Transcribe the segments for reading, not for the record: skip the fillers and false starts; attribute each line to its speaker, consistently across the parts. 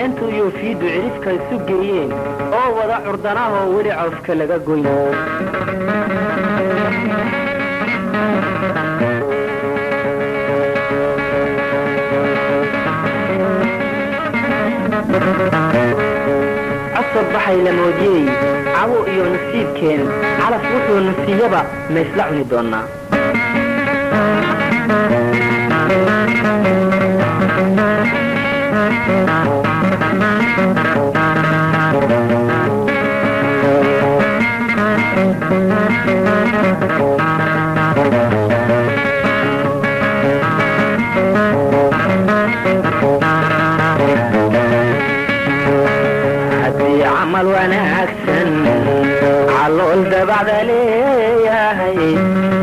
Speaker 1: Caleentu iyo fiidu cirifka isu geeyeen oo wada curdanahoo weli cawska laga goyn. Cosab baxay la moodiyey, cawo iyo nasiibkeen, calaf wuxuu nasiiyaba ma isla cuni doonnaa? Haddii camal wanaagsan calool dabacda leeyahay,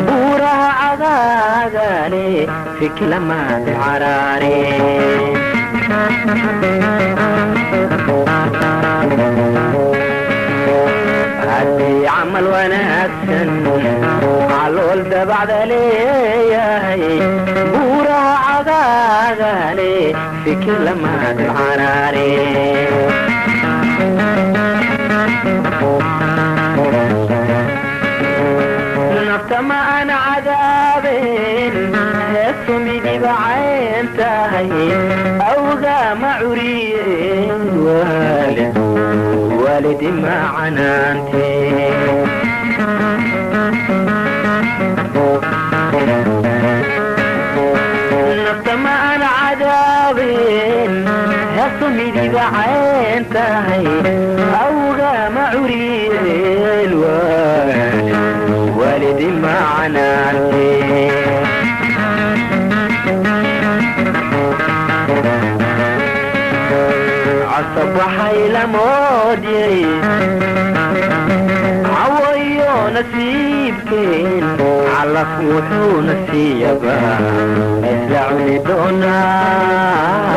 Speaker 1: buuraha cagaagale fiklamaad caraare. Haddii camal wanaagsan calool dabacda leeyahay, buuraha cagaagale fiklamaad caraare. Nafta ma aan cadaabeen, heesu midiba cayn tahay, awgaa ma curiyeen, waalid waalidi ma canaanteen. Nafta ma aan cadaabeen, heesu midiba cayn tahay, awgaa ma curiyeen, waalid waalidi ma canaanteen. Cosab waxay la moodyey, cawayo nasiibkeen, calaf wuxuuna siiyaba isla cuni doonaa,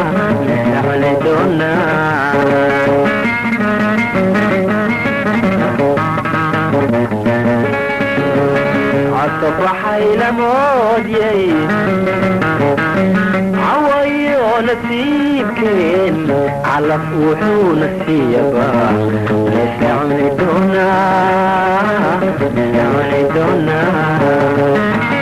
Speaker 1: isla cuni doonaa. Cosab waxay la moodyey, cawayo nasiibkeen, calaf wuxuuna siiyaba isla cuni doonaa, isla cuni doonaa.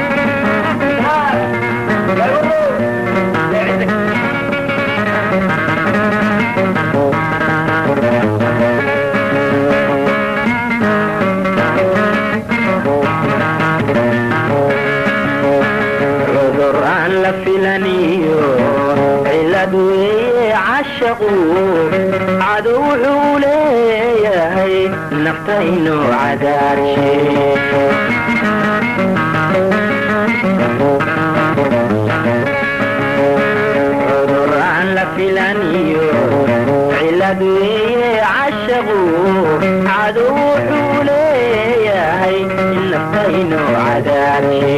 Speaker 1: Cudur aan la filaniyo cilad weeye cashaqu, cadow wuxuu leeyahay nafta inuu cadaarshe. Cudur aan la filaniyo cilad weeye cashaqu, cadow wuxuu leeyahay nafta inuu cadaarshe.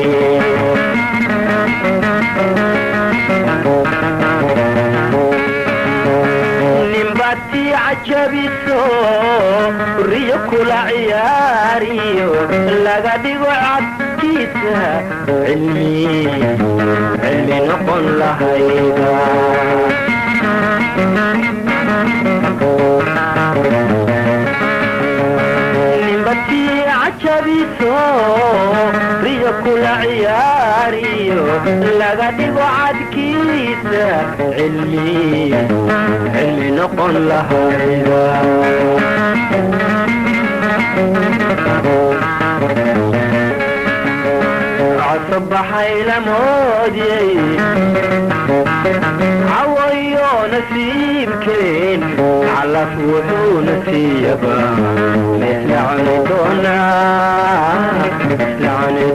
Speaker 1: Ninbatii cajabiso, riyo kula ciyaariyo, laga dhigo cabkiisa, cilmi cilmi noqon lahayda. Ninbatii cajabiso, riyo kula ciyaariyo, laga dhigo cadkiisa, cilmi cilmi noqon lahayda. Cosab baxay la moodyey, cawayo nasiibkeen, calaf wuxuuna siiyaba isla cuni doonaa, isla cuni.